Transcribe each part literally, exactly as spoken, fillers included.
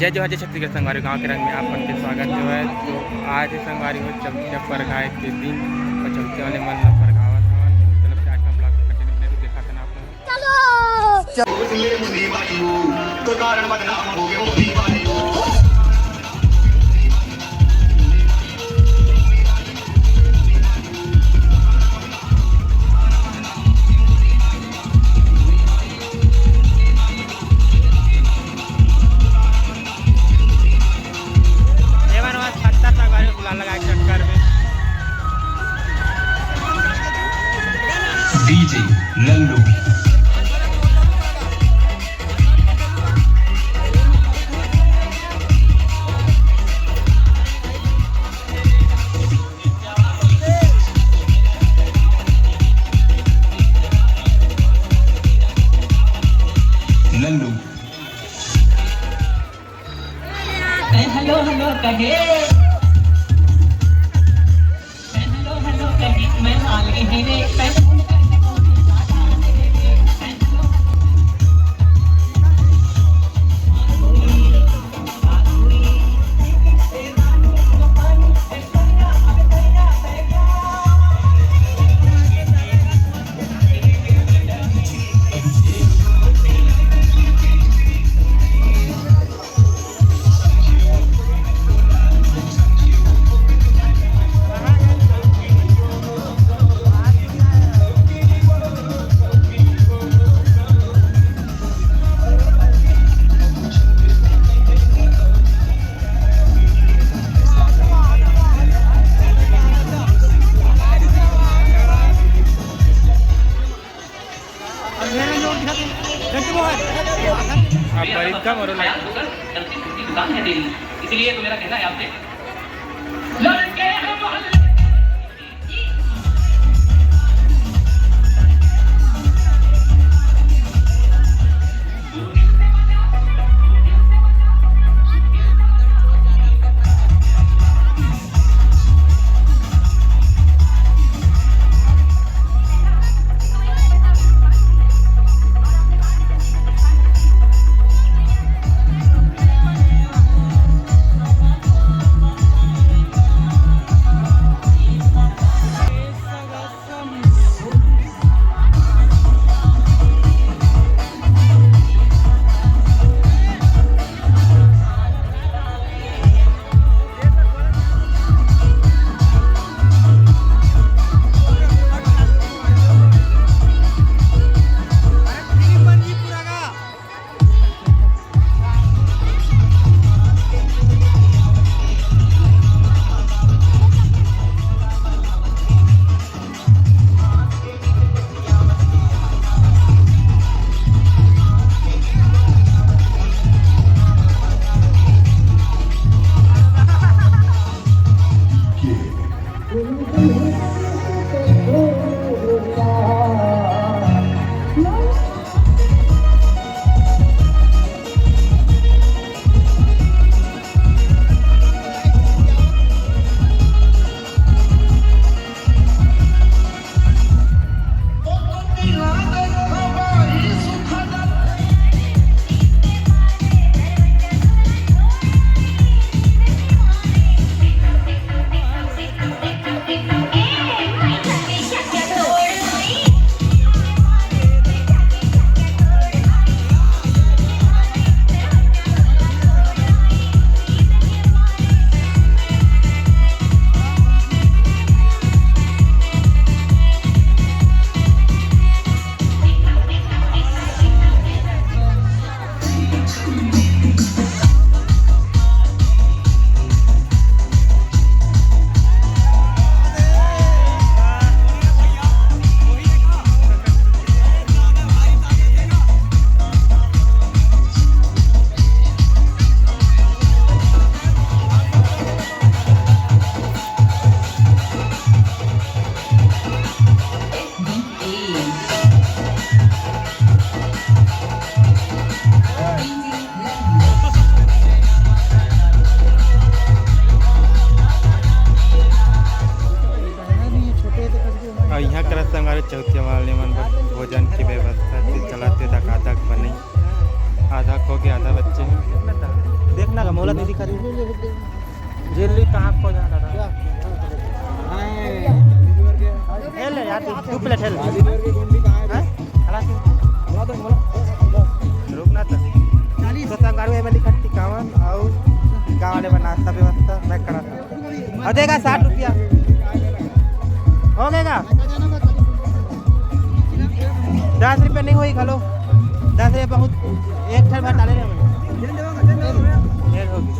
जय जोहार, जय छत्तीसगढ़ संगवारी, गाँव के रंग में आप मन के स्वागत हे। तो आज हे संगवारी हो चौथिया परघाय के दिन, और चौथिया वाले मन ला परघावत हवन। चलो फिर आज का vlog continue बने रहो, देखा था ना आप लोग। चलो। एमन वहाँ छत्ता संगवारी गुलाल लगा के चक्कर में। डीजे लल्लू। लल्लू। मैं हेलो हेलो कहे, मैं हेलो हेलो कहे, मैं हाल ही रे, मैं अब मेरा जोर दिखा दे, गट्टू मोहन। आप बरीद का मरो लाइक। इसलिए तो मेरा कहना है आपसे। मोला दीदी खरीद। जेली कहाँ को जा रहा? हेल यार, तू, तू प्लेट हेल। हैं? हला तू। रुक ना तो। तो संगारू है, मैं लिखत टिकावन और गाँव वाले बना नाश्ता व्यवस्था मैं करा था। और देगा साठ रुपया। हो गएगा? दस रुपये नहीं होई, खलो। दस रुपये बहुत, एक ठन भर डाले रे। ढेर हो गई।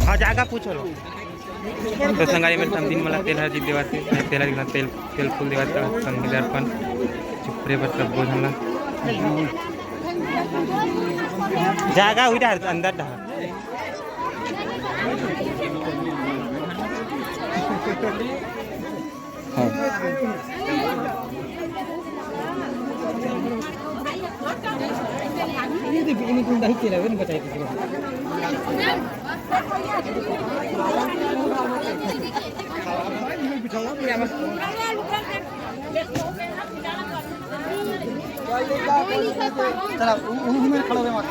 हाँ, जाएगा, पूछ लो। तो संगारी मेरे समधिन मला तेल हर जीत देवाते, तेल हर तेल, तेल फूल देवाते, संगी दर्पण चुपरे पर सब बोझन ला। जाएगा उधर अंदर डहा। हाँ। चला, उ-, उ-, उन्हें खड़ा हुए मार।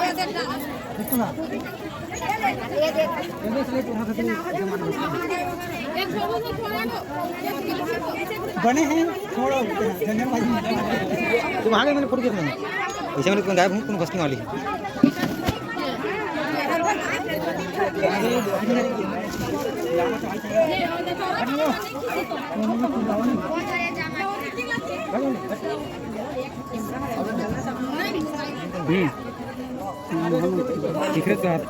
देखो ना। बने हैं, छोड़ो, धन्यवाद। तुम आगे मैंने फोटो देखना। ऐसे मैंने गायब हूँ, तुम बसने वाली है। हम्म। दिख रहे तो आप।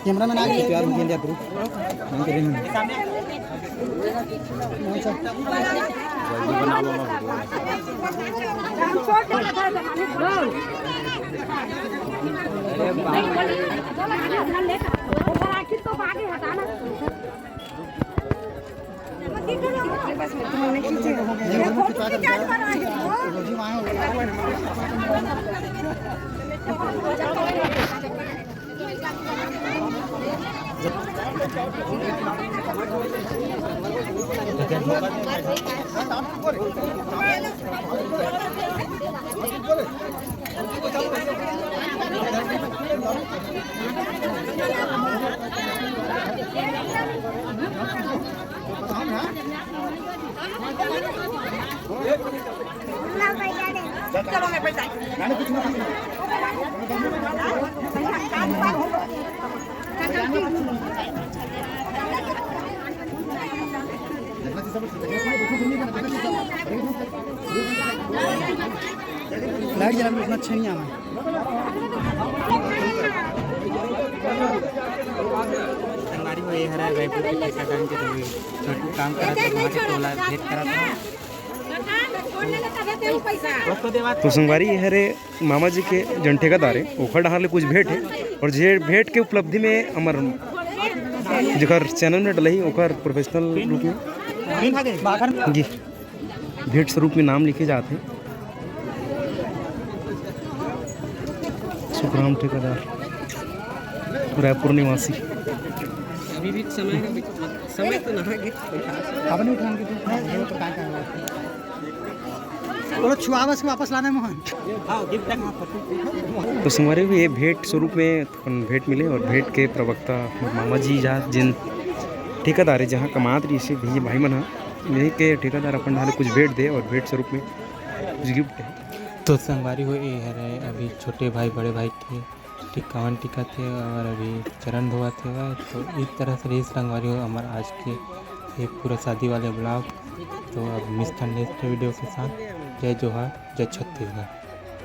कैमरा मैन आ गया यार, मुझे इंडिया ग्रुप। लाइट जला के उतना अच्छा नहीं आवा। संगवारी हो, ये हरे रायपुर के पैसा डाल के तुम्हें छोटू काम करा था, वहाँ के टोला भेंट करा था। तो संगवारी, ये हरे मामा जी के जन ठेकेदार है, ओखर डहार ले कुछ भेंट है, और जे भेंट के उपलब्धि में हमर जेकर चैनल में डलही, ओकर प्रोफेशनल रूप में जी भेंट स्वरूप में नाम लिखे जाते हैं। सुखराम ठेकेदार, रायपुर निवासी। अभी भी समय का, समय तो ना है। अब नहीं उठाएंगे तो, वो तो काय का है? वो छुआवस के वापस लाना है मोहन। हाँ, गिफ्ट तक। तो संगवारी हो, ये भेंट स्वरूप में अपन भेंट मिले और भेंट के प्रवक्ता मोर मामा जी, जहाँ जिन ठेकेदार है, जहाँ कमात रहिसे भैया भाई मन ह, यही के ठेकेदार अपन डहार कुछ भेंट दे और भेंट स्वरूप में कुछ गिफ्ट है। तो संगवारी हो, ये हरे अभी छोटे भाई बड़े भाई के टिकावन टिकत हे और अभी चरण धोवत हेवय। तो इस तरह से रहिस संगवारी हो हमर आज के ये पूरा शादी वाले ब्लॉग। तो अब मिलथन नेक्स्ट वीडियो के साथ। जय जोहार, जय छत्तीसगढ़।